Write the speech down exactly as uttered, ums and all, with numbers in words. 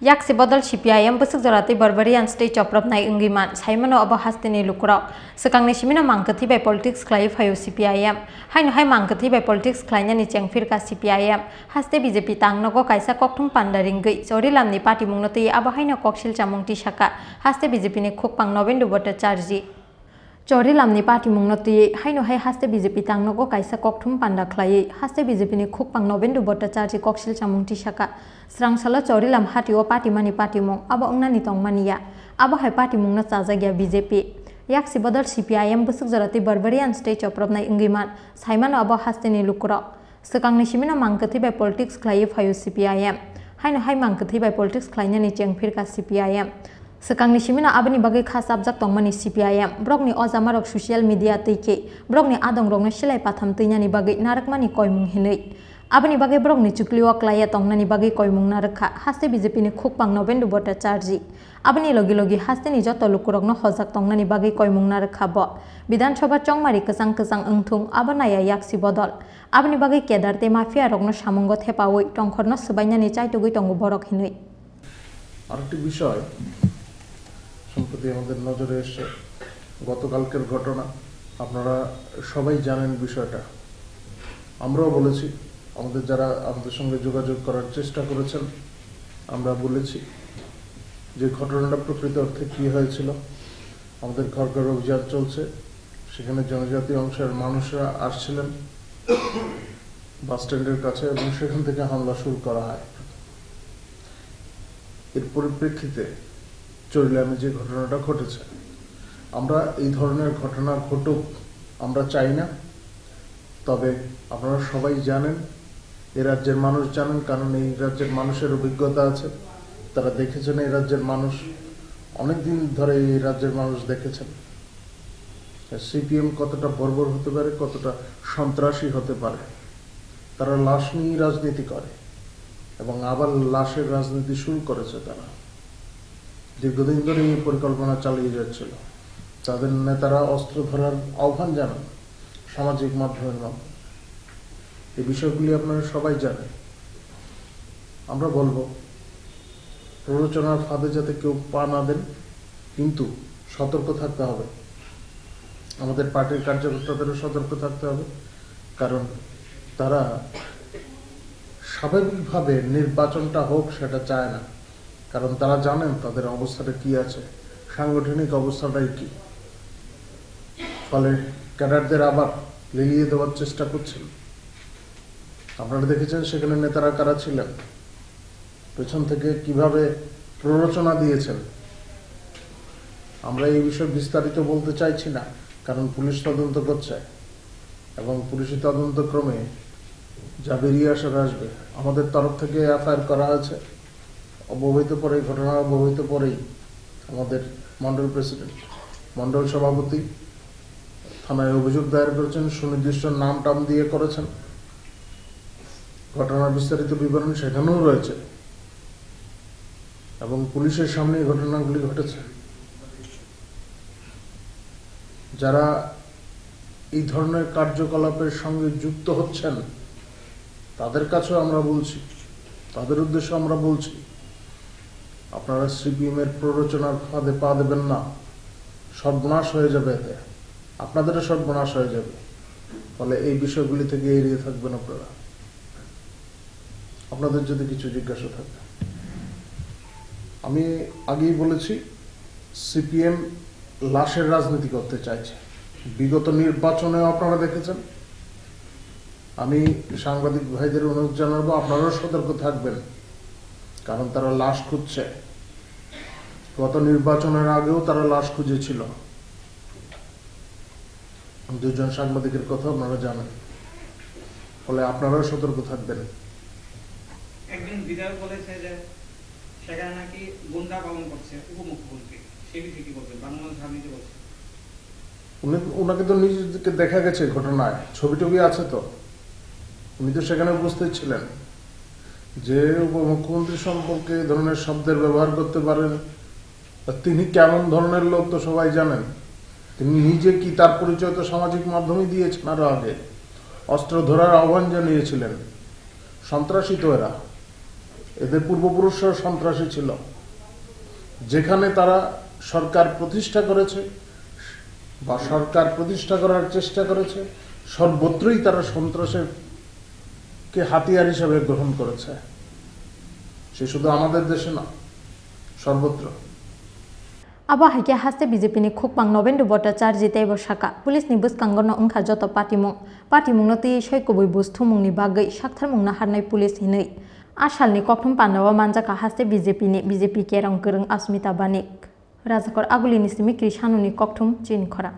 Yaksi bodol C P I M bwswk jora tei Barbarian state chopropnai wngwi man, saimano abo hasteni lukurok. Swkangni simino mangkwthwi bai politics khlaiwi phaio C P I M. Haino hai mangkwthwi bai politics khlainani chengphirka C P I M. Haste B J P tangnogo kaisa kokthum panda ringwi, Chorilamni patimungno twiwi abo haino koksil chamung tisaka. Haste B J P ni khukpang Nobendu Bhattacharjee. Chorilamni patimungno twiwi haino hai haste B J P tangnogo kaisa kokthum panda khlaiwi haste B J P ni khukpang Nobendu Bhattacharjee koksil chamung tisaka. Srangsalo Chorilam hatio patimani patimung abo wngnani tongmani ya. Abo hai patimungno chajakya B J P. Yaksi bodol C P I M bwswk jora tei Barbarian state chopropnai wngwi man, saimano abo hasteni lukurok. Swkangni simino mangkwthwi bai politics khlaiwi phaio C P I M. Haino hai mangkwthwi bai politics khlainani chengphirka C P I M. Swkangni simino aboni bagwi kha chapjak tongmani C P I M. Borokni ojamarok social media twi khe borokni adongrokno silai patham twinani bagwi narwkmani koimung hinwi. Aboni bagwi borokni chuklio klaiya tongnani bagwi koimung narwkha, haste B J P ni khukpang Nobendu Bhattacharjee. Aboni logi logi hasteni joto lukurokno hojak tongnani bagwi koimung narwkha bo. Bidhan Sabha chongmari kwchang kwchang wngthung, abo naiya yaksi bodol. Aboni bagwi kedar tei mafia rokno samungo thepaui tongkhorno swbainani chaitugwi tongo borok hinwi. আরেকটি বিষয় সম্প্রতি আমাদের নজরে এসছে, গতকালকের ঘটনা, আপনারা সবাই জানেন বিষয়টা। আমরাও বলেছি, আমাদের যারা আমাদের সঙ্গে যোগাযোগ করার চেষ্টা করেছেন, আমরা বলেছি যে ঘটনাটা প্রকৃত অর্থে কী হয়েছিল। আমাদের ঘর ঘর অভিযান চলছে, সেখানে জনজাতি অংশের মানুষরা আসছিলেন বাস স্ট্যান্ডের কাছে এবং সেখান থেকে হামলা শুরু করা হয়। এর পরিপ্রেক্ষিতে চরিলামে যে ঘটনাটা ঘটেছে, আমরা এই ধরনের ঘটনা ঘটুক আমরা চাই না। তবে আপনারা সবাই জানেন, এ রাজ্যের মানুষ জানেন, কারণ এই রাজ্যের মানুষের অভিজ্ঞতা আছে, তারা দেখেছেন। এই রাজ্যের মানুষ অনেক দিন ধরে এই রাজ্যের মানুষ দেখেছেন সিপিএম কতটা বর্বর হতে পারে, কতটা সন্ত্রাসী হতে পারে। তারা লাশ নিয়েই রাজনীতি করে এবং আবার লাশের রাজনীতি শুরু করেছে তারা। দীর্ঘদিন ধরে এই পরিকল্পনা চালিয়ে যাচ্ছিল। তাদের নেতারা অস্ত্র ধরার আহ্বান জানান সামাজিক মাধ্যমের মাধ্যমে। এই বিষয়গুলি আপনারা সবাই জানেন। আমরা বলবো, প্ররোচনার ফাঁদে যাতে কেউ পা না দেন, কিন্তু সতর্ক থাকতে হবে। আমাদের পার্টির কার্যকর্তাদেরও সতর্ক থাকতে হবে, কারণ তারা স্বাভাবিকভাবে নির্বাচনটা হোক, সেটা চায় না, কারণ তারা জানেন তাদের অবস্থাটা কী আছে, সাংগঠনিক অবস্থাটাই কী। ফলে ক্যাডারদের আবার লেলিয়ে দেওয়ার চেষ্টা করছেন। আপনারা দেখেছেন সেখানে নেতারা কারা ছিলেন, পেছন থেকে কিভাবে প্ররোচনা দিয়েছেন। আমরা এই বিষয়ে বিস্তারিত বলতে চাইছি না, কারণ পুলিশ তদন্ত করছে এবং পুলিশি তদন্তক্রমে যা বেরিয়ে আসার আসবে। আমাদের তরফ থেকে এফআইআর করা হয়েছে। অব্যবহিত পরে, এই ঘটনার অব্যবহিত পরেই আমাদের মণ্ডল প্রেসিডেন্ট, মণ্ডল সভাপতি থানায় অভিযোগ দায়ের করেছেন, সুনির্দিষ্ট নাম টাম দিয়ে করেছেন। ঘটনার বিস্তারিত বিবরণ সেখানেও রয়েছে এবং পুলিশের সামনে এই ঘটনাগুলি ঘটেছে। যারা এই ধরনের কার্যকলাপের সঙ্গে যুক্ত হচ্ছেন, তাদের কাছেও আমরা বলছি, তাদের উদ্দেশ্যে আমরা বলছি, আপনারা সিপিএম এর প্ররোচনার ফাঁদে পা দেবেন না, সর্বনাশ হয়ে যাবে এতে, আপনাদেরও সর্বনাশ হয়ে যাবে। ফলে এই বিষয়গুলি থেকে এড়িয়ে থাকবেন আপনারা। আপনাদের যদি কিছু জিজ্ঞাসা থাকে, আমি আগেই বলেছি, সিপিএম লাশের রাজনীতি করতে চাইছে। বিগত নির্বাচনেও আপনারা দেখেছেন। আমি সাংবাদিক ভাইদের অনুরোধ জানাবো, আপনারাও সতর্ক থাকবেন, কারণ তারা লাশ খুঁজছে। গত নির্বাচনের আগেও তারা লাশ খুঁজেছিল। দুজন সাংবাদিকের কথা আপনারা জানেন, ফলে আপনারাও সতর্ক থাকবেন। একজন বিধায়ক বলেছে যে সেখানে নাকি গুন্ডা পালন করছে উপমুখ্যমন্ত্রী, সে বিষয়ে কি বলবেন? বাংলাদেশ রাজনীতি বলছে। উনি, ওনাকে তো নিজেকে দেখা গেছে ঘটনায়, ছবি টবি আছে তো, উনি তো সেখানে উপস্থিত ছিলেন। যে উপমুখ্যমন্ত্রী সম্পর্কে এই ধরনের শব্দের ব্যবহার করতে পারেন, আর তিনি কেমন ধরনের লোক তো সবাই জানেন। তিনি নিজে কি, তার পরিচয় তো সামাজিক মাধ্যমে দিয়েছেন আরো আগে। অস্ত্র ধরার আহ্বান জানিয়েছিলেন। সন্ত্রাসী তো এরা। এদের পূর্বপুরুষরা সন্ত্রাসী ছিল। যেখানে তারা সরকার প্রতিষ্ঠা করেছে বা সরকার প্রতিষ্ঠা করার চেষ্টা করেছে, সর্বত্রই তারা সন্ত্রাসের কে হাতিয়ার হিসাবে গ্রহণ করেছে। সে শুধু আমাদের দেশে না, সর্বত্র। Abo hai khe haste B J P ni khukmang Nobendu Bhattacharjee teibo saka, police ni bwskango no wngkha joto patimung. Patimung no twi soi kubui buj thumung ni bagwi saktharmung no harnai police hinwi. A sal ni kokthum panda o manjakha haste B J P ni B J P kerong kwrwng Asmita Banik. Rajakor Aguli ni simi Krishanoni kokthum chini khorang.